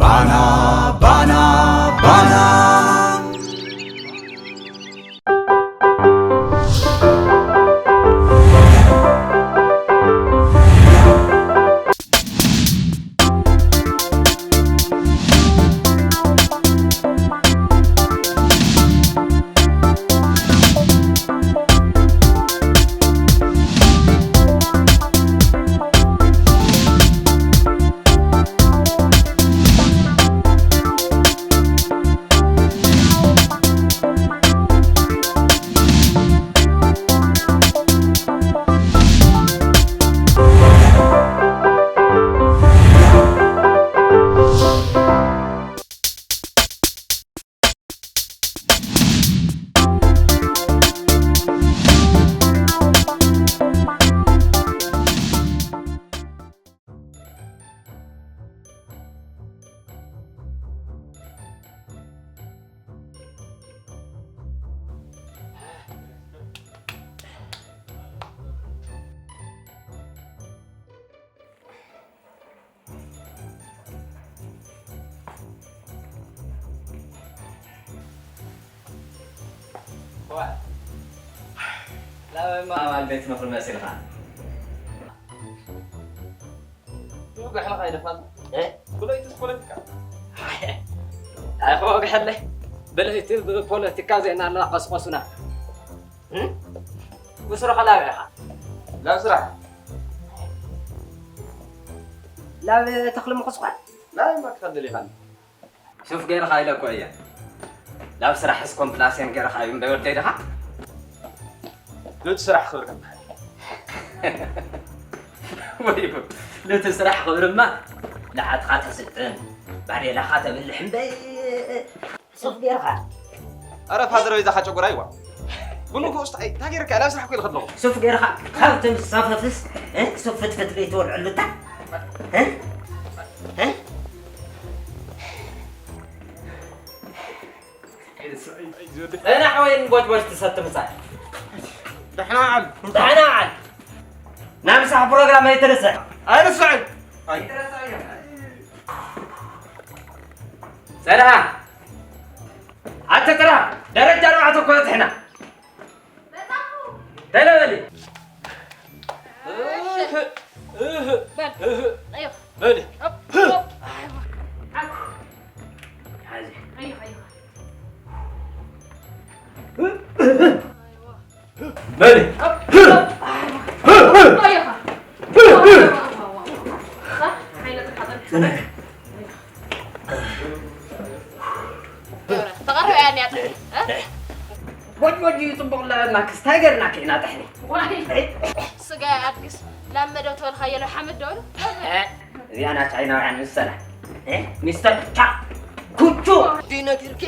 ባና ባና ባና። ዋ፣ ላበማ ኣባል ቤት ምኽሪ መሲልኻ። ይወግሐልኻ ይደፋል። እ? ብለይትስ ፖለቲካ። ኣይኸወግሐለይ። ብለይቲ ብፖለቲካ ዜና እናቐስቐሱና። እ? ብስሩ ኸላቢ ኢኻ። ናብ ስራሕ። ናብ ተኽሊ ምኹስኳል። ናበይ እማ ክትኸድ ደሊኻኒ? ሱፍ ገይርኻ ኢለ እኮ እየ። ናብ ስራሕስ ኮምፕላሴን ገይርኻ እዩ እምበይ ወደይ ድኻ? ነቲ ስራሕ ክብሪ ከም ትሓልፍ። ወይ ጉድ! ነቲ ስራሕ ክብርማ ንዓትኻ ተስጥም፣ ባዴላኻ ተብልሕ እምበይ ሱፍ ገይርኻ። ኣረ ፋዘር፣ በይዛኻ ጨጉራ ይዋ። ብንግኡ ስታይ፣ እንታይ ገይርካ? ናብ ስራሕ እኮ ኢለ ከለኹ። ሱፍ ገይርኻ ካብቲ ምስ ሰፈፍስ፣ እ? ሱፍ ፍትፍት ለይትወልዐሉ እታ? እ? እ? ጽናሕ ወይን ቦጭቦጭ ትሰቲ ምጻእ። ደሕና በዓል። ደሕና በዓል። ናይ ምሳሕ ፕሮግራም ኣይትርስዕ። ኣይርስዕን። ኣይ። ጸንሓ። ኣቲ ጥራ፣ ደረጃ ኣርባዕተ እኮ በጺሕና። ተለ በሊ። እህ፣ እህ፣ በል። እህ። ኣዮ። በሊ። ሆፕ፣ ሆፕ። ኣይዋ። ሓዚ። ኣዮ፣ ኣዮ። በሊ። ሆፕ፣ ሆፕ። ኣይዋ። ኣዮ። ተቐርብ እያ እንዲያ ጥሕኒ፣ እ? ቦጭ ቦጭ እዩ ጽቡቕ ኣለና፣ ክስታይ ገርና ከይና ጥሕኒ። ዋይ፣ ስጋ ይኣድግስ፣ ላም መደብ ተበልካዮ፣ ሎ ሓመድ ዶ በሉ? እ፣ እዚኣ ናይ ቻይናውያን መሰላ። እ፣ ሚስተር ቻ፣ ኩቹ። ድዩ ነጊርኪ?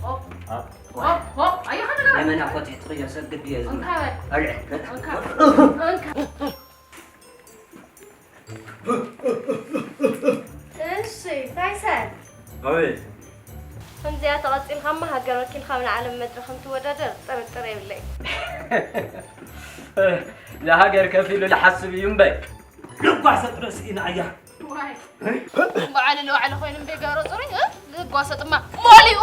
ሆፕ፣ ሆፕ፣ ሆፕ፣ ኣየኻ ነገር። የመና ኮት ትኽዮ ሰግድ እየ ዝና። እንካ በል። ኣልዕ። እንካ። እንካ። እሺ፣ ታይሰን። ኣቤት። ከምዚኣ ተቐጺልካማ ሃገር ወኪልካ ኣብ ዓለም መድረኽ እንትወዳደር ጥርጥር የብለይ። ንሃገር ከፊሉ ዝሓስብ እዩ እምበር። ልጓሰ ጥረ ስኢና እያ። ዋይ። በዓል ለዋዕለ ኮይኑ እምበይ ገብረ ጽሩይ፣ እ? ልጓሰጥማ ሞሊኡ።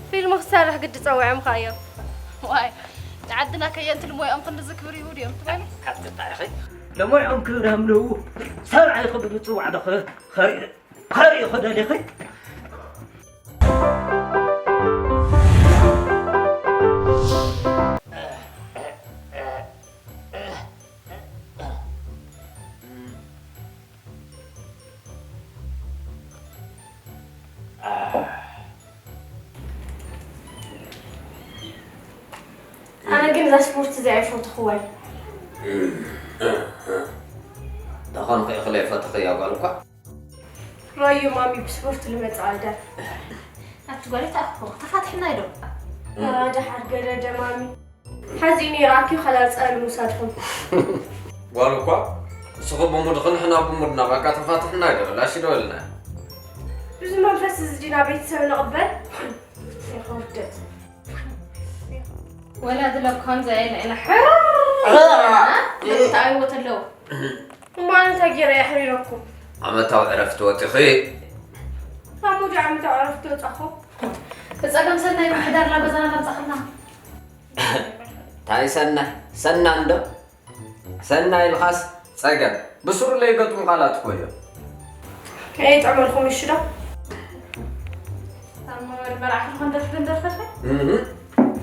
ፊልም ክሰርሕ ግዲ ጸዊዖምካ እዮም። ዋይ፣ ንዓድና ከየንቲ ልሞይኦም ክንዲ ዝክብር ይህቡ ድዮም ትበሊ? ካብቲ ታሪኸይ ልሞይኦም ክብሪ ሃምልዉ ሰብኣይ ክብሉ ምጽዋዕ ዶ ኸ-፣ ኸርኢ-፣ ኸርኢ ኸደሊኸይ? ኣነ ግን እዛ ስፖርት እዚኣ ኣይፈትኽዋይ። ተኾንኩ ኢኽለ ይፈትኽያ ጓል እኳ። ራዩ ማሚ ብስፖርት ልመጽእ ኣልዳ። ኣቲ ጓል ተኣኮ ተፋትሕና ዶ? እ። ደሓር ገለ ደማሚ። ሓዚ ነይራኪ ከላል ጸል ምውሳድኩም። ጓል እኳ ንስኹ ብሙድኽን ንሕና ብሙድና በቃ ተፋትሕና ይደረላ እሺ ዶ በልና። ብዙ መንፈስ እዚ ዲና ቤተሰብ ንቕበል። ይኸውደት። ወላ ድለብ ከምዚ ኣይነ ኢነ ሕር። እ። ልክታ ኣይወት ኣለዉ። እሞ ኣነ እንታይ ገይረ የሕሪረኩም? ዓመታዊ ዕረፍቲ ወፂኺ? ካብ ሙዲ ዓመታዊ ዕረፍቲ ወፃኹ? ብፀገም ሰናይ ምሕዳር ላገዛና ላምፃኽልና። እንታይ ሰናይ? ሰና እንዶ? ሰናይ ኢልኻስ ፀገም። ብስሩ ለይገጥሙ ቃላት እኮ እዮም። ከየይጠመልኩም እሺ ዶ? እሞ መርመራ ኣሕልፎ እንደርፍ እንደርፈፈ? እህ።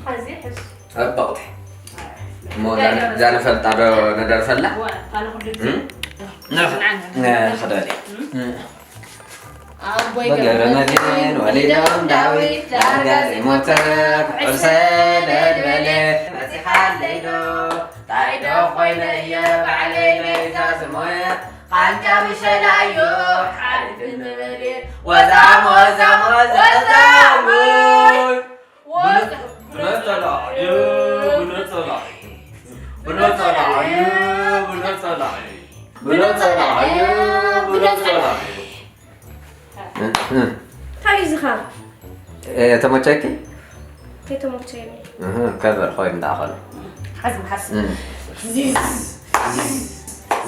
ሓዚ ሕሽ። ጸብቕቲ። እሞ ዳይ ዛን-፣ ዳይ ዛን ፈልጣ ዶ ነደርፈላ? ዋ፣ ታለ ኩሉ ግዜ። እም? ነኽ-፣ ነኽ-፣ ነኽደሊ። እም? እም። ኣቦይ በገረ ገብረ መድህን መድህን ወሊዶም ወሊዶም ዳዊት ዳዊት ዳርጋ ዳርጋ ዘይሞተ ዘይሞተ ኩዕሰ ኩዕሰ ደልበለ። ደልበለ። መጺኻለይ ዶ? ታይ ዶ ኮይነ እየ ባዕለይ ነዛ ዝሞየ? ቃንጫ ብሸላዮ ሓሪፍ እንበል። ወዛም፣ ወዛም፣ ወዛም፣ ወዛም። ወዛም። ብነጸላዩ፣ ብነጸላዩ፣ ብነጸላዩ፣ ብነጸላዩ፣ ብነጸላዩ፣ ብነጸላዩ። እንታይ እዩ ዝኻ? እ፣ ተመቸኪ? ከይተመቸየኒ። እህ፣ ከበር ኮይኑ እንዳኸለ። ሓዝም፣ ሓዝም። እም። ዚዝ፣ ዚዝ፣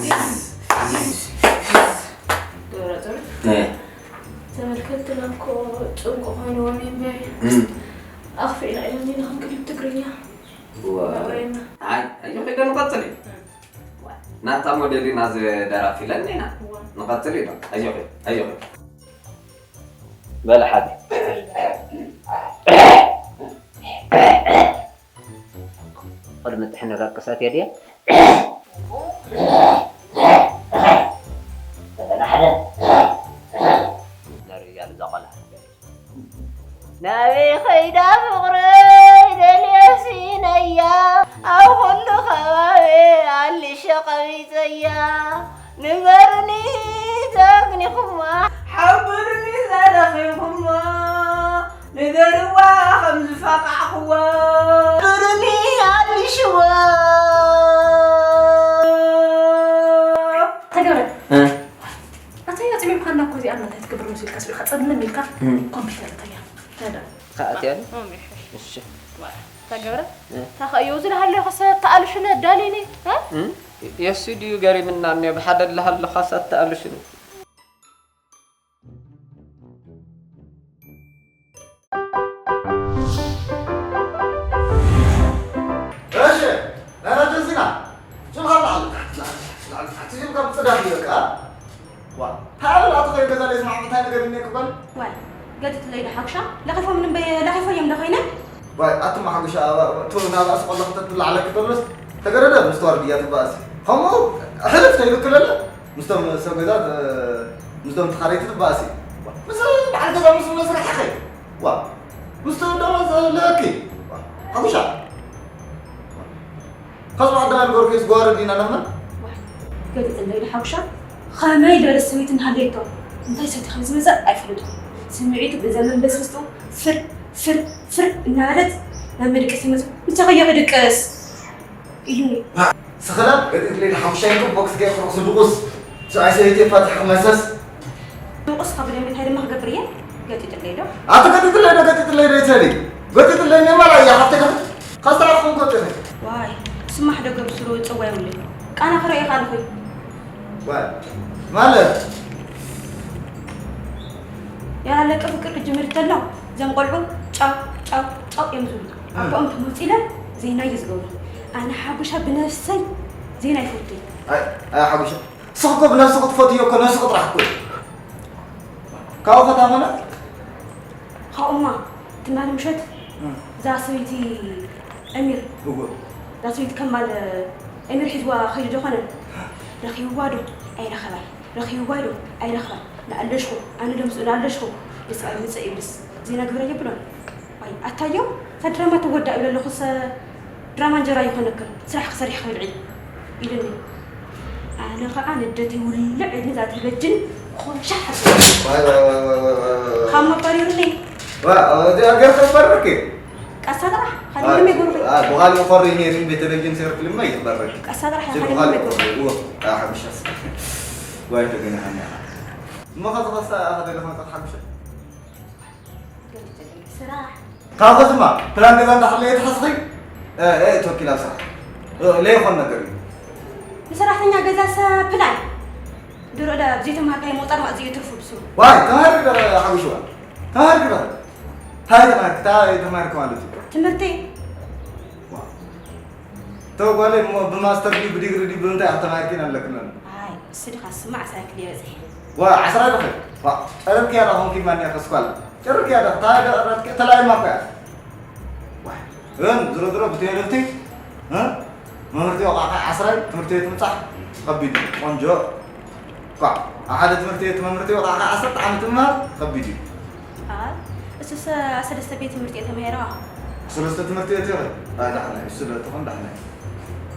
ዚዝ፣ ዚዝ። ዶሮ፣ ዶሮ። እ። ተመልከትትና እኮ ጭንቂ ኮይንዎም እምበር። እም። ኣኽፊእና ኢሎም ኢና ክንክልብ ትግርኛ። ዋ። ኣውሬና። ኣይ፣ ኣይ፣ ከይደ ንቐጽል እዩ። እም። ናታ ሞዴል ኢና ዝደራፊ ኢለኒ ኢና። እዋ። ንቐጽል ኢና። ኣይዞኺ፣ ኣይዞኺ። በለ ሓዚ። ቅድሚ ጥሕኒ ረቅሳት እየ ድየ? ነርያ ልዛቐላ። ናበይ ኸይዳ ፍቕረይ ደልየ ስኢነያ፣ ኣብ ኹሉ ከባቢ ኣልሸ ቀቢፀያ። ንገሩኒ ተግኒኹማ፣ ሓብሩኒ ዘረኺብኩማ፣ ንገርዋ ከም ዝፋቃዕኩዋ። ሓብሩኒ ኣልሽዋ። ተገብረ። እ? ኣታ ኣጽሚምካና እኮ እዚኣ እንታይ ትገብር መሲልካ ስቢኻ ጸልም ኢልካ እም። ኮምፒውተር እተያ። ተዳ። ከኣትያኒ? እም፣ ይሕ። እሺ። ተገብረ? እ። ታኸ እዩ ዝልሃለኹ ሰተኣልሽነ ዳሊኒ፣ እ? እም? የሱ ድዩ ገሪምና እኒኦ ብሓደ ልሃለኻ ሰተኣልሽነ። እሺ፣ ናይ ራጀንሲና። ሽምኻ ላዕሊ፣ ላዕሊ፣ ላዕሊ፣ ላዕሊ፣ ታሕቲ ሽምካ ብጽዳት እዩ በቃ። ዋ፣ ታብል ኣቶ ኸይ ገዛ ለይ ስማዕ፣ እንታይ ነገር እኔ ክበል? ዋይ፣ ገዲት ለይ ዶ ሓጉሻ? ለኸፎም ንበይ፣ ለኸፎ እዮም ዶ ኸይነ? ዋይ፣ ኣቱም ሓጉሻ፣ ቱ ናብኣ ስቆሎ ክተትላዕለኪ ተሎስ፣ ተገረደ ምስ ተዋርድያ ትባእሲ። ከምኡ ሕልፍ ተይልክለለ፣ ምስቶም ሰብ ገዛ፣ ምስቶም ተኻረይቲ ትባእሲ። ምስ በዓል ገዛ ምስ መስርሕኺ። ዋ፣ ምስቲ ደሞዝ ኣለኪ። ዋ፣ ሓሙሻ። ከዚ ቀዳማይ ነገርኩስ ጓረ ዲና ነመን? ዋ፣ ገዲት እንደ ኢለ ሓሙሻ። ከመይ ዝበለ ስምዒት እናሃለየቶ እንታይ ሰቲ ከም ዝመጽእ ኣይፈልጦ። ስምዒቱ ብዘመን በስብስቱ ፍር፣ ፍር፣ ፍር እናበለት ናብ ምድቅስ ይመጽእ። ምሳኸ እየ ክድቅስ? ኢሉኒ። ስኽላ ገዲት ለይለ ሓሙሻ ይንኩ ቦክስ ገይ ክረኽሱ ድቁስ። ሰብኣይ ሰበይቲ የፋትሕ ክመሰስ። ንቑስ ካብ ብደንቢ እንታይ ድማ ክገብር እየ? ገጢጥለይ ዶ? ኣቲ ገጢጥለይ ዶ፣ ገጢጥለይ ዶ ይትበሊ? ገጢጥለይ እኔ ማላ እያ፣ ሓፍተይ ከ-፣ ካስተራፍ ክጎጥ እኔ። ዋይ፣ ስማሕ ዶ ገብስሩ ጽዋ የብሉይ። ቃና ክረኤ ካልኹይ። ዋይ፣ ማለት? ያላለቀ ፍቅር ክጅምር ተሎ፣ ዘም ቆልዑ ጫው፣ ጫው፣ ጫው እዮም ዝብሉ። ኣቦኦም ተመጺለ ዜና እዩ ዝገብሩ። ኣነ ሓጉሻ ብነፍሰይ ዜና ይፈቱ። ኣይ፣ ኣይ ሓጉሻ። ንስኺ እኮ ብነብስኺ ትፈትዮ እኮ፣ ነብስኺ ጥራሕ እኮ እዩ። ካብኡ ከታመነ? ካብኡማ፣ ትማሊ ምሸት እም። እዛ ሰበይቲ ኣሚር፣ እወ። እዛ ሰበይቲ ከማል ኣሚር ሒዝዋ ኸይዱ ዶ ኾነ? ረኺብዋ ዶ? ኣይረኸባይ። ረኺብዋ ዶ? ኣይረኸባይ። ንኣለሽኹ፣ ኣነ ዶ ምስኡ ንኣለሽኹ? ንስኣ ይምጽእ ይብልስ። ዜና ግብረ የብሎን። ዋይ፣ ኣታዮ፣ እታ ድራማ ትወዳእ ኢለ ኣለኹ፣ ሰ-፣ ድራማ እንጀራ ይኾነክን፣ ስራሕ ክሰርሕ ክብልዒ ኢሉኒ። ኣነ ኸዓ ንደተይ ውልዕ ኢልኒ እዛ ተበጅን ኾሻ ሓሰ-፣ ዋይ፣ ዋይ፣ ዋይ። ካብ መባሪሩኒ። ዋ፣ እዚኣ ገርካ ትበርክ? ቀሳ ጥራሕ፣ ዋ፣ ካልእ ምንም የገብሩ። ዋ፣ ብኻሊእ ኮሪ ነይሩ፣ ቤት ተበጅን ሰርክልማ ይትበርክ። ቀሳ ጥራሕ፣ እዚ ካልእ ብኻሊእ ምንም የገብሩ። ኮሪ፣ እዎ፣ ኣ፣ ሓሙሻ። ዋይ፣ ተገናሃና። እሞ ኸዚ ኸሳ፣ ኸዚ ኸሳ ሓሙሻ። ስራሕ። ካብ ኸዚ ድማ ፕላን ገዛ እንዳሃለየ ተሓስኺ፣ እ፣ እ፣ ተወኪላ ኣብ ስራሕ። እ፣ ለይኾን ነገር እዩ። ንሰራሕተኛ ገዛሰ ፕላን? ድሮ ዳ ብዘይተማሃርካዮ ምቑጻር ማእዝኡ ትርፉ ብስሩ። ዋይ ተማሃርክ ዶ ሓጉሽዋ? ተማሃርክ ዶ? እንታይ ተማሃርክ? እንታይ ተማሃርክ ማለት እዩ? ትምህርቲ ዋ። ተው ጓለይ እሞ ብማስተር ድዩ ብዲግሪ ድዩ ብምንታይ ኣተማሂርኪ ኣለክለን? ኣይ እሱ ድኻ ስማዕ ሳይክል እየ በፂሐ። ዋ ዓስራ ድኸ? ዋ ጨረርክያ ዳ ኾንኪ ማንያ ከስኳላ ጨረርክያ ዳ እንታይ ዳ ረትከ ተላይ ማኮያ። ዋ እን ዝሮ ዝሮ ብትዮ ልብቲ እ መምህርቲ ወቃ ዓስራይ ትምህርቲ ቤት ምጻሕ ከቢድ እዩ። ቆንጆ ኳ ኣብ ሓደ ትምህርቲ ቤት መምህርቲ ወቃ ዓሰርተ ዓመት ምምሃር ከቢድ እዩ። ኣይ እሱስ ኣብ ሰለስተ ቤት ትምህርቲ እየ ተማሂረ። ሰለስተ ትምህርቲ ቤት ይኸ ኣይ ዳሕና እዩ ስለ ትኾን ዳሕና እዩ።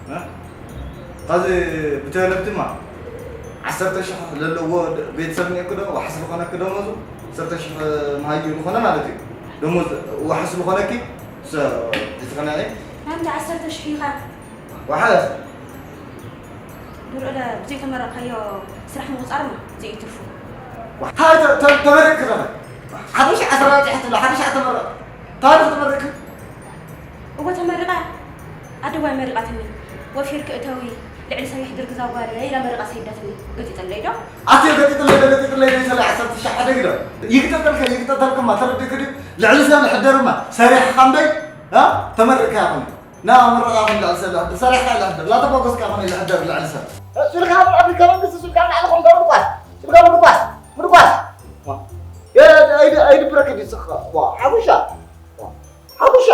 እ? ካዚ ብተለብ ድማ ዓሰርተ ሽሕ ለለዎ ቤተሰብ እኒአክ ዶ ዋሕስ ዝኾነክ ደሞዙ ዓሰርተ ሽሕ መሃዩ ዝኾነ ማለት እዩ። ደሞዝ ዋሕስ ዝኾነኪ ሒዝኸና ናብቲ ዓሰርተ ሽሕ ኢኻ ዋሕስ ድሮ ብዘይተመረቕካዮ ስራሕ ምቑፃር ማ ዘይትርፉ ተመረቅክ ኸ ሓደ ሺ ዓስራ ትሕቲ ሓደ ሺ ተመረቕ ታሪክ ተመረቅክ እወ ተመሪቐ ኣደዋይ መሪቓትኒ ወፊር ክእተዊ ልዕሊ ሰብ የሕድር ግዛ ጓል ኢላ መሪቓ ሰይዳትኒ ገጢጠለይ ዶ ኣትዮ ገጢጥለይ ዶ ገጢጥለይ ዶ ይሰለ ዓሰርተ ትሽዓ ደጊ ዶ ይግጠጠልከ ይግጠጠልክማ ተረዲእክ ድዩ ልዕሊ ሰብ ንሕደርማ ሰሪሕኻ እምበይ ተመሪቕካ ይኹን ና ምርቓ ከም ልዕሊ ሰብ ልሕደር ሰሪሕካ ልሕደር ላተጓጎዝካ ኾነ ልሕደር ልዕሊ ሰብ ሱልካ ኣብ ኣፍሪካ መንግስቲ ሱልካ ንዓሊ ኮምካ ምርቋስ ሱልካ ምርቋስ ምርቋስ ኣይድብረክ ድዩ ስኻ ሓሙሻ ሓሙሻ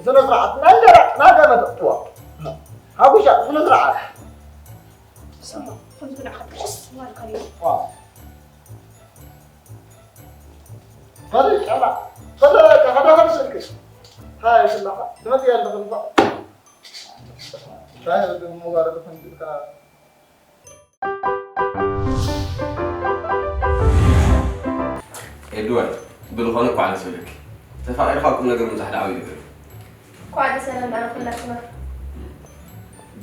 ስነ ስርዓት ናይ ደረቅ ናይ ገመድ እዋ ሓሙሻ ስነ ስርዓት ስማ ከምዚ ብልዕኻ ትሕስ ማልካ ድዩ ፈሪ ጨላ ፈሪ በቃ ከዳ ከዳ ስልክ ሃይ ስላኻ ትመጽእ ያለ ኸንፋ ሃይ ወደ ሙባረክ ፈንድካ ኤድዋርድ ብልኾነ እኳ ዓለ ሰለኪ ተፋቒርካ ቁም ነገር ምብዛሕ ደዓው ይግበር እኳ ዓለ ሰላም ደኣ ኩላትና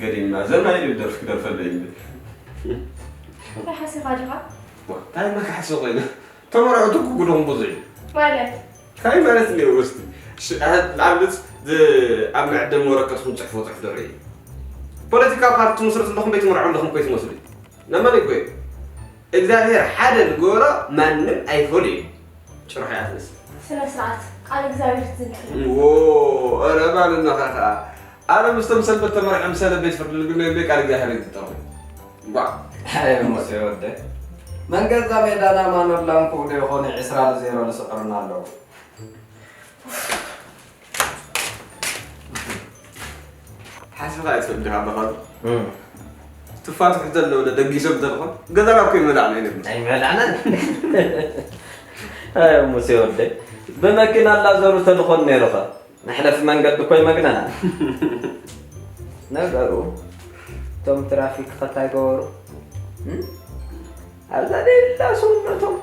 ገዲምና ዘና ኢሉ ደርፊ ክደርፈለይ ኢሉ እንታይ ሓሲኻ ዲኻ እንታይ ማ ክሓስብ ኮይነ ተመርዖ ትኩ ጉድኹም ብዙሕ እዩ ማለት እንታይ ማለት እኒኦ እስቲ ንኣብነት ኣብ መዕደሚ ወረቀትኩም ፅሕፎ ፅሕፍ ዶ ርኢ ፖለቲካ ፓርቲ ትምስርቱ ኣለኹም ቤት መርዖ ኣለኹም ኮይ ትመስሉ ናመን ይኮይ እግዚኣብሔር ሓደ ዝገበሮ ማንም ኣይፈሉ እዩ ጭርሖ ያትንስ ስነ ስርዓት ቃል እግዚኣብሔር ትዝንት ዎ ኧረ ባልና ኸዓ ኣነ ምስቶም ሰንበት ተመርዖም ሰለ ቤት ፍርዲ ልግነ ቤ ቃል እግዚኣብሔር ይዝጠሩ ጓዕ ሙሴ ወደ መንገዛ ሜዳና ማኖላን ክብሉ ይኾኑ ዕስራ ዜሮ ልስዕሩና ኣለዉ ሓሲብካ ኣይትፈልጥ ዲኻ ኣባኻቱ ትፋትሑ ዘለዉ ደጊሶም ተልኾን ገዛና እኮ ይመላዕና ይነብር ኣይመላዕናን ኣይ ሙሴ ወደይ ብመኪና ላዘሩ ተልኾን ነይሩኻ መሕለፊ መንገዲ እኮ ይመግነና ነገሩ እቶም ትራፊክ ከታይ ገበሩ ኣብዛ ደላ ሰውነቶም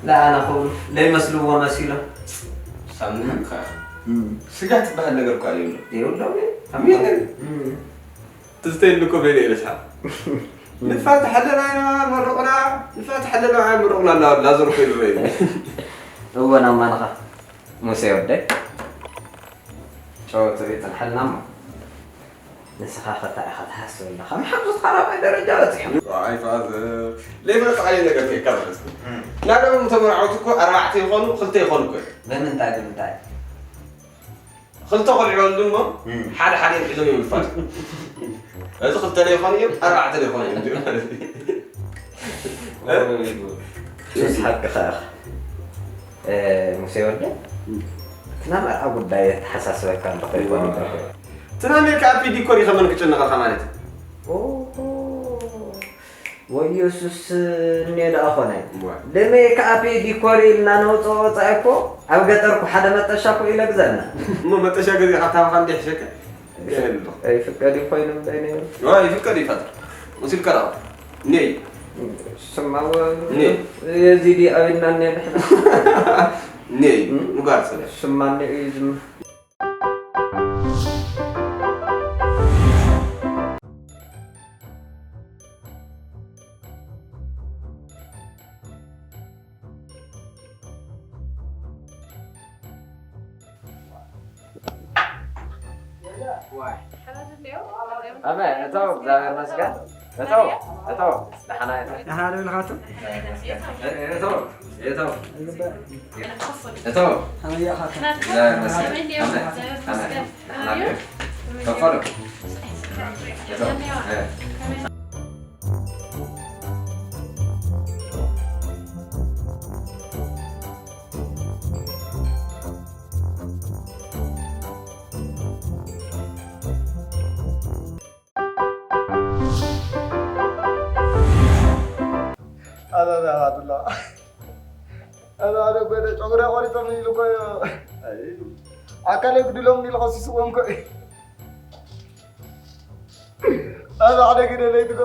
ለኣና ክብሉ ለይመስልዎ መሲሎም ሳምንካ ስጋ ትበሃል ነገር እኳ የብሎ የብሎም ኣሜን ትዝተይ እንድኮ በይነ እየ ስሓቅ ንፋት ሓለና ኢና መርቁና ንፋት ሓለና ምርቁና ላዘር ኮይኑ ረዩ እወ ናማንኻ ሙሴ ወደይ ጨወት ቤት ንሓልና እሞ ንስኻ ከታ ኢኻ ትሓስብ ኣለኻ ምሓዙትካ ራብዓይ ደረጃ በፂሖም ኣይፋዘ ለይፈለጥካዮ ነገር ከይካ ማለት ናሎም ተመርዓውቲ እኮ ኣርባዕተ ይኾኑ ክልተ ይኾኑ እኮ ብምንታይ ብምንታይ ክልተ ቆልዑ ወልዱ እሞ ሓደ ሓደ እዮም ሒዞም እዮም ይፋቱ እዚ ክልተ ዘይኾኑ እዮም ኣርባዕተ ዘይኾኑ እዮም ማለት እዩ ሱስ ሓቅኻ ኢኻ ሙሴ ወልደ እቲ ናይ መርዓ ጉዳይ የተሓሳስበካ እንዶ ከይኮነ እቲ ናይ ሜክኣፕ ዲኮር እዩ ከመን ክጨነቐልካ ማለት እዩ ወየሱስ እኔ ደኣ ኾነ ለሜክኣፕ ዲኮር ኢልና ነውፅኦ ወፃኢ እኮ ኣብ ገጠር እኮ ሓደ መጠሻ እኮ ኢለ ግዘና እሞ መጠሻ ገዚእካ ታባኻ እንዲሕሸከ ይፍቀድ እዩ ኮይኑ እምበይ ነይሩ ይፍቀድ እዩ ፋጥር ወሲድካ ዳኣ ነይ ስማ የዚዲ ኣቢልና እኒአ ድሕና ነይ ምጓር ስለ ስማ እኒአ እዩ ዝም ኣበ እቶ እግዚኣብሔር መስገን እቶ፣ እቶ፣ ደሓና ኢኻ? ደሓና ዶ ኢልካ እቶ? እቶ፣ እቶ፣ እቶ። ከመይ ኢኻ እቶ? ደሓና ኢኻ? ከፈሉ። እቶ፣ እ። ኣዛ፣ ኣዛ፣ ኣዱላ። ኣዛ፣ ኣደ፣ ጎደ፣ ጨጉሪ ኣቆሪጾም ኢሉ እኮ እዩ። ኣይ፣ ኣካለይ ጉድሎም ኢሉ ከሲስዎም እኮ እዩ። ኣዛ፣ ሓደ ግደ ለይትጎ።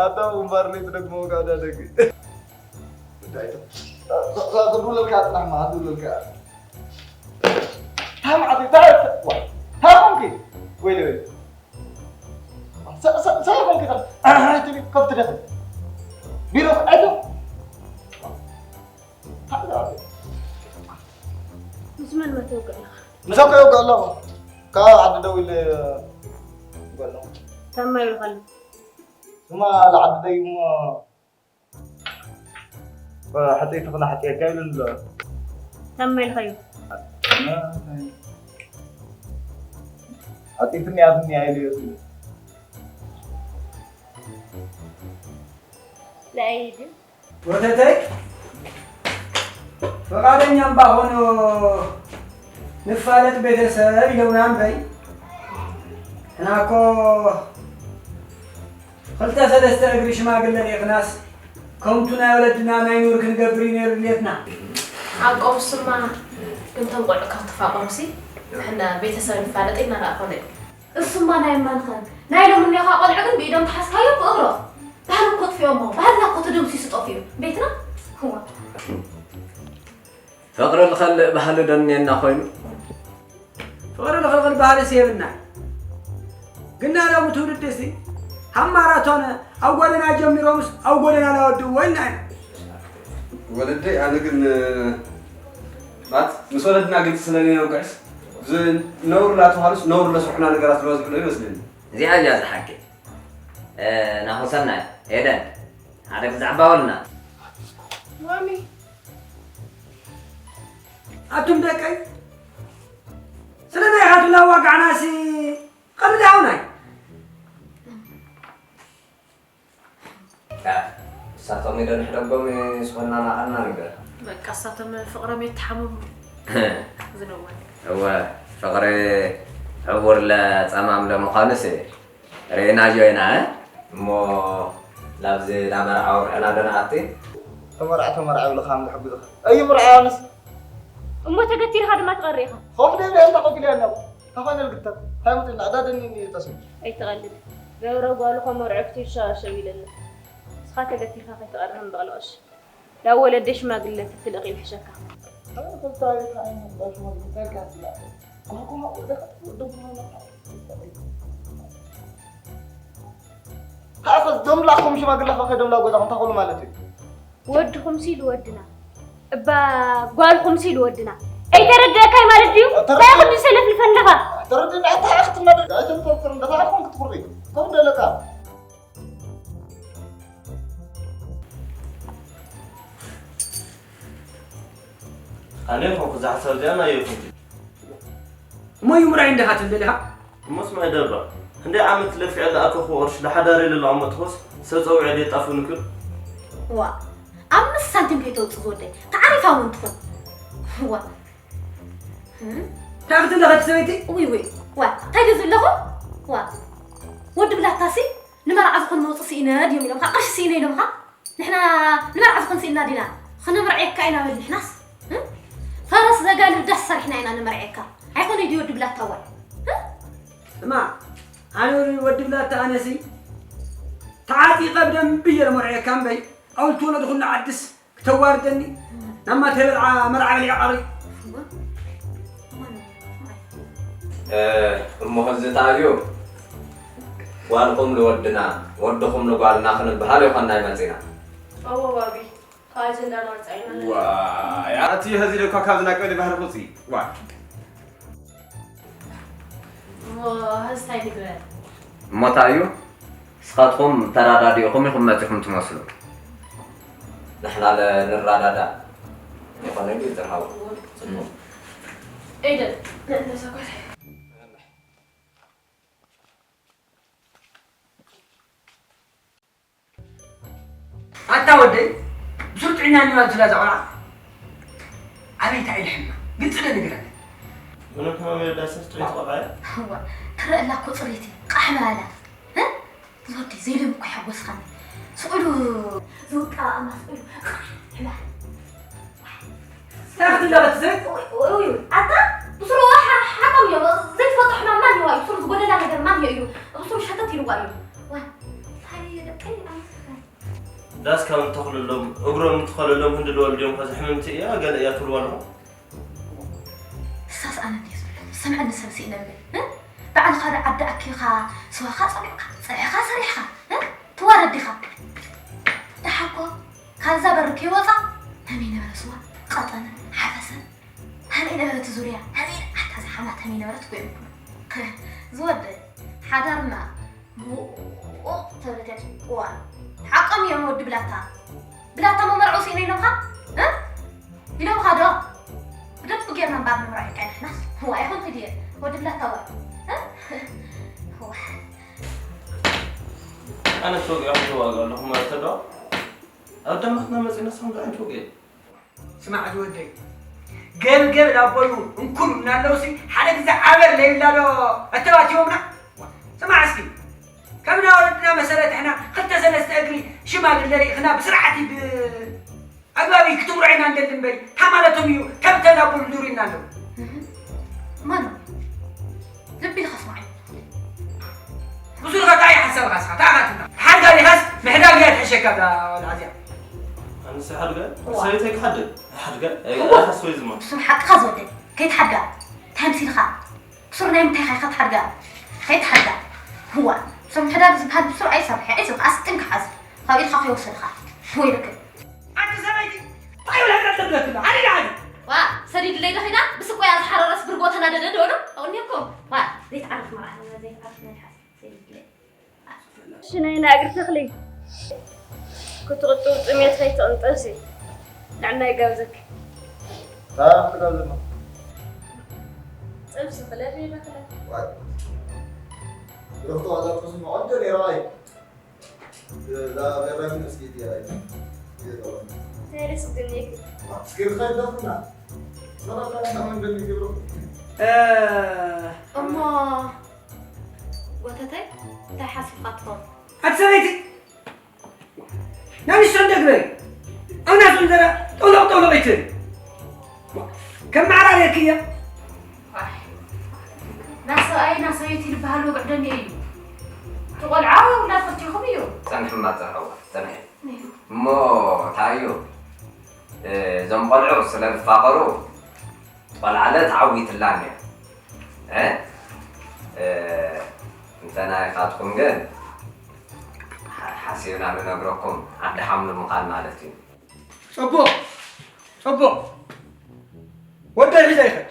ኣታ ግንባር ለይትደግሞ ጋዳ ደግ። እንታይ? ክዱለልካ ጥራሕ ማ፣ ክዱለልካ። ታም ዓዲ፣ ታ-፣ ዋ፣ ታም ኮንኪ? ወይለ፣ ወይለ። ሰ-፣ ሰ-፣ ሰ-፣ ኮንኪ፣ ታ-፣ ኣይ፣ ትሪ፣ ከብት ደፍ። ቢሮ፣ ኣይቶ። ታም ዓዲ። ምስ መን መተውግዕ ኣለኻ? ምሳኻ ይወግዕ ኣለኹ። ካብ ዓዲ ደው ኢለ ይወግዕ ኣለኹ። ታማ ይብልኻ ኣሎ። ስማ፣ ለዓዲ ደይ እሞ፣ ሕፀይቲ ክና ሕፀየካ ይብለኒ ኣሎ። ታማ ኢልኻዮ? ሕፀይትኒ ያትኒ ኣይልዮ። ለኣይድ ወተተይ ፈቃደኛ እምባ ኾኖ ንፋለጥ ቤተሰብ ኢለውና እምበይ፣ ሕና እኮ ክልተ ሰለስተ እግሪ ሽማግለ ርኢኽናስ፣ ከምቱ ናይ ወለድና ናይ ኑር ክንገብር እዩ ነይሩ ድሌትና። ኣብ ቀውስማ ግን እቶም ቆልዑ ካብ ተፋቀሩሲ፣ ንሕና ቤተሰብ ንፋለጥ ኢልና ደኣ ኮነ እዩ። እሱማ ናይ እማንኸ፣ ናይ ሎሚ እኒኦኻ ቆልዑ ግን ብኢዶም ተሓዝካዮ ብእግሮ። ባህሊ እኮ ኣጥፊኦሞ፣ ባህልና እኮ ተደምሲሱ ጠፊኡ። ቤትና? ህዋ። ፍቕሪ ዝኸልእ ባህሊ ዶ እኒኤና ኮይኑ? ፍቕሪ ዝኸልእ ባህሊ ሲ የብልና። ግና ሎሚ ትውልዲ ሲ፣ ሃብ ማራቶን ኣብ ጎደና ጀሚሮምስ ኣብ ጎደና ላወድዎ ኢልና ኢና። ወለደይ፣ ኣነ ግን፣ ማለት፣ ምስ ወለድና ግልፂ ስለ ዘይነውቅዕስ፣ ዝነውር እናተባህሉስ ነውር ለስርሑና ነገራት ዝበዝሑ ዶ ይመስለኒ። እዚኣ እያ ዝሓቂ። እ፣ ናኹሰናይ፣ ኤደን፣ ሓደ ግዛዕ ባወልና። ማሚ። ኣቱም ደቀይ፣ ስለ ናይ ሃዱላ ዋጋዕናሲ ቀልዲ ኣውናይ። እሳቶም ኢዶ ንሕደጎም ዝኾንና ናቐና ነገር። በቃ እሳቶም ፍቕሮም የተሓመሙ ዝነወል። እወ፣ ፍቕሪ ዕቡር ለጸማም ለምዃኑስ ርኢናዮ ኢና፣ እ? እሞ ላብዚ ላመርዓ ወግዕና ዶ ንኣቲ? ተመርዓ፣ ተመርዓ ይብልኻ፣ ኣም ዝሕግዝኻ። እዩ ምርዓ ኣነስ። እሞ ተገቲርካ ድማ ትቐሪ ኢኻ። ኮፍ ደብለ እንታ ኮፍ ኢለ ኣለኹ። ተፋነል ግተር። እንታይ መፅና? ዕዳደኒ ጠስሚ። ኣይትቐልድ። ገብረ ጓሉ ከመርዖ ክትሸባሸብ ኢለና። ንስኻ ተገቲርካ ከይትቐርብ እምበቕለቕሽ። ዳብ ወለደ ሽማግለ ትትልእኽ ይውሕሸካ። ሃኸ ዶም ላኹም ሽማግለ ኸ ከይዶም ላብ ገዛኹም እንታይ ክብሉ ማለት እዩ? ወድኹምሲ ልወድና እባ ጓልኹምሲ ልወድና ኣይተረድአካይ ማለት ድዩ? ተረድእ- እንታይ ክዲ ሰለፍልፈለኻ? ተረድእና፣ እንታይ ክትናደድ? ኣይተንፈርፍር፣ እንዳታሓልኩም ክትኩሪ። ከም ደለካ። ኣነ ይኹን ክዛ ሓሳብ እዚኣ ናይ ይኹን። እሞ ይምራይ እንዲኻ ትብል ኢኻ? እሞ ስማዕ ደባ፣ ክንደይ ዓመት ለፊዐ ዝኣከኹ ቅርሺ ንሓዳር ኢለ ለቐመጥኩስ ሰብ ጸዊዐ ድየ ጣፍ ንክል? ዋ፣ ኣምስት ሳንቲም ከይተውጽእ ዝወደይ፣ ተዓሪፋ እውን ትኾን። ዋ። እም? እንታይ ክትብሊ ከቲ ሰበይቲ? ውይ፣ ውይ፣ ዋ፣ እንታይ ድዩ ዘለኹ? ዋ፣ ወዲ ብላታሲ ንመርዓ ዝኾን መውጽእ ስኢነ ድዮም ኢሎምኻ፣ ቅርሺ ስኢነ ኢሎምኻ? ንሕና ንመርዓ ዝኾን ስኢንና ዲና? ክንምርዓየካ ኢና በል ንሕናስ። እም? ፈረስ ዘጋልብ ዳስ ሰሪሕና ኢና ንምርዓየካ። ኣይኮነ ድዩ ወዲ ብላታ ዋይ? እም? ስማ፣ ኣነ ወዲ ብላታ ኣነሲ ተዓጢቐ ብደንቢ እየ ለመርዓየካ እምበይ፣ ኣውልቲ ወለዱ ኩሉ ዓድስ ክተዋርደኒ፣ ናብ ማተበልዓ መርዓ በሊዐ ቀሪ። እ፣ እሞ ኸዚ እንታይ እዩ? ጓልኹም ንወድና፣ ወድኹም ንጓልና ክንበሃል ይኾንና ይመጺና። እወ፣ ዋቢ፣ ካብ ኣጀንዳና ወጻኢና። ዋይ፣ ኣቲ ኸዚ ደኳ ካብዚ ናይ ቀበሌ ባህሪ ቁጺ። ዋይ። ኦ፣ ሀዚ እንታይ ንግበር? እሞ እንታይ እዩ? ንስኻትኩም ተራዳዲእኹም ኢኹም መጺኹም ትመስሉ። ንሕና ለ-፣ ንራዳዳእ ይኾነ እንዲ ዝርሃቡ። ጽቡቕ። ኤደን፣ ንእለሰ ጓለይ። ኣታ ወደይ፣ ብሱር ጥዕና እኒዋ ዝላ እዛ ቆልዓ። ኣበይ እንታይ ኢልሕማ? ግልጺ ዶ ንገረኒ? ምንም ሕማም የብላን፣ ሰስ ጥዑይ ቆልዓ እያ። እዋ፣ ትረአ ኣላ እኮ ጽሬቲ፣ ቃሕ ምባላ። እ? ዝወደይ፣ ዘይሎም እኮ ይሓጎስኻኒ። ስቕ ኢሉ ዝውቃ ኣማ ስቕ ኢሉ ቃሕ ምባል። እንታይ ክትብላ በቲ ሰብ? ኡይ፣ ኡይ፣ ኡይ፣ ኣታ ብስሩ ሓ-፣ ሓቆም እዩ። ዘይትፈልጦ ሕማም ማን እዩ? ብስሩ ዝጎደላ ነገር ማን እዩ? ብስሩ ሸተት ኢልዋ እዩ። ዋ፣ እንታይ ደቀይ ኣምስካ። ዳስ ካብ እንተኽልሎም፣ እግሮም እንትኸለሎም ህንዲ ልወልድ እዮም፣ ከዚ ሕምምቲ እያ፣ ገለ እያ ትብልዋ ኣለኹ። ንሳስ ኣነ እንድየ ዝብሎ፣ ሰምዐኒ ሰብ ስኢነኒ። እ? ባዕልኻ ዶ ዓዲ ኣኪብካ፣ ስዋኻ ጸሚቕካ፣ ጸብሕኻ ሰሪሕካ፣ እ? ትዋረድ ዲኻ? ደሓር እኮ ካብዛ በሪ ከይወጻ፣ ከመይ ነበረ ስዋ፣ ቀጠነ፣ ሓፈሰ? ከመይ ነበረ እቲ ዙርያ? ከመይ፣ ኣታ እዛ ሓማት ከመይ ነበረት እኮ እዮም ዝብሉ። ዝወደይ፣ ሓዳርና ብኡ ተብለት እያ ትብሉ። እዋ፣ ሓቆም እዮም ወዲ ብላታ። ብላታ መመርዕኡ ስኢነ ኢሎምኻ? እ? ኢሎምኻ ዶ? ብደንብ ጌርና እምበር ንምርዖ ኢልካ ንሕናስ። እዋ፣ ይኹን ኪድ እየ። ወዲ ብላታ እዋ። እ? እዋ። ኣነ ተወቂዐ ክተዋግእ ኣለኹ ማለት ዶ? ኣብ ደማትና መጺእና ሳምንት ኣይንተወግእ። ስማዕ ዝወደይ፣ ገብገብ ላቦዩ እንኩሉ እናለውሲ ሓደ ግዜ ዓበር ለይብላ ዶ ኣተባትዮምና? ስማዕ እስኪ፣ ከምና ወለድና መሰረት ሕና ክልተ ሰለስተ እግሪ ሽማግለ ርኢኽና ብስርዓት ብ-፣ ኣግባብ ክትምርዖ ኢና እንደሊ እምበይ፣ እንታይ ማለቶም እዩ? ከብተ ላቦዩ ዱር ኢና ኣለዉ። ማኖ፣ ልቢ ኢልካ ስማዕ። ብሱልኻ እንታይ ሓሳብካ እስኻ? እንታይ ኣኻትምካ? ሓድጋ ዲኻስ ምሕዳግ እያ ትሕሸካ እዛ ወልዓ እዚኣ። ኣነስ ሓድጋ? እዋ። ሰበይተይ ክሓድግ? ሓድጋ? እዋ። ኣይ፣ ኣታስ ወይ ዝማ? ብሱር ሓቅኻ ዝወደይ፣ ከይትሓድጋ። እንታይ ምሲልኻ? ብሱር ናይ ምንታይ ኢኻ ትሓድጋ? ከይትሓድጋ። እዋ። ብሱር ምሕዳግ ዝበሃል ብሱር ኣይሰርሕ፣ ኣይዞ፣ ኣስጥንካ ሓዝ። ካብ ኢድካ ከይወሰድካ። ወይለከ። ኣንቲ ሰበይቲ፣ እንታይ ይብል ህድረት ተብለክና? ኣነ ደኣ ኣነ። ዋ፣ ሰዲድለይ ዶ ኺዳ? ብስቆያ ዝሓረረስ ብርጎ ተናደደ ዶ በሎ? ኣቕኒኩም። ዋ፣ ዘይትዓርፍ መርዓ፣ ዘይትዓርፍ መልሓስ፣ ሰዲድለይ። እሺ፣ ናይ ናእግር ተኽሊ ክትቕጥው ጥሜት ከይትቕንጠብሲ። ንዕና ይጋብዘኪ። ታሪኽ ትጋብዘና። ጥብሲ ክለብ ይበክለ። ዋይ። ብርኽቲ ዋላ ጥብሲ መቐንጆ ነይራ ኣይ። ላ ገራሚ መስጊድ እያ። ቴሬስ ግን ይክ። እስኪ ርኸብ ደፍና። ሰላም ሰላም፣ ከመን በል ይገብሩ። እ፣ እሞ ጎተተይ፣ እንታይ ሓሲብካ ትኸውን? ኣቲ ሰበይቲ፣ ናይ ንእሽቶ እንደግበሪ። ኣብ ናቱ እንጀራ ጠውለቕ ጠውለቕ ኣይትበሊ። ከም መዓራርየኪ እያ። ዋይ፣ ናሰብኣይ ናሰበይቲ ዝበሃል ወግዕ ደንየ እዩ። እቲ ቆልዓ ውላድ ፈቲኹም እዩ። ጸንሕማ ጸንሕዋ፣ ጸንሒ። ነይሩ። እሞ እንታይ እዩ? እ፣ እዞም ቆልዑ ስለ ዝፋቐሩ፣ ቆልዓለ ተዓዊትላን እያ። እ? እ፣ እንተ ናይኻትኩም ግን፣ ሓ-፣ ሓሲብና ንነግረኩም፣ ዓዲ ሓምሉ ምዃን ማለት እዩ። ጽቡቕ፣ ጽቡቕ። ወደይ ሒዘ ይኸድ።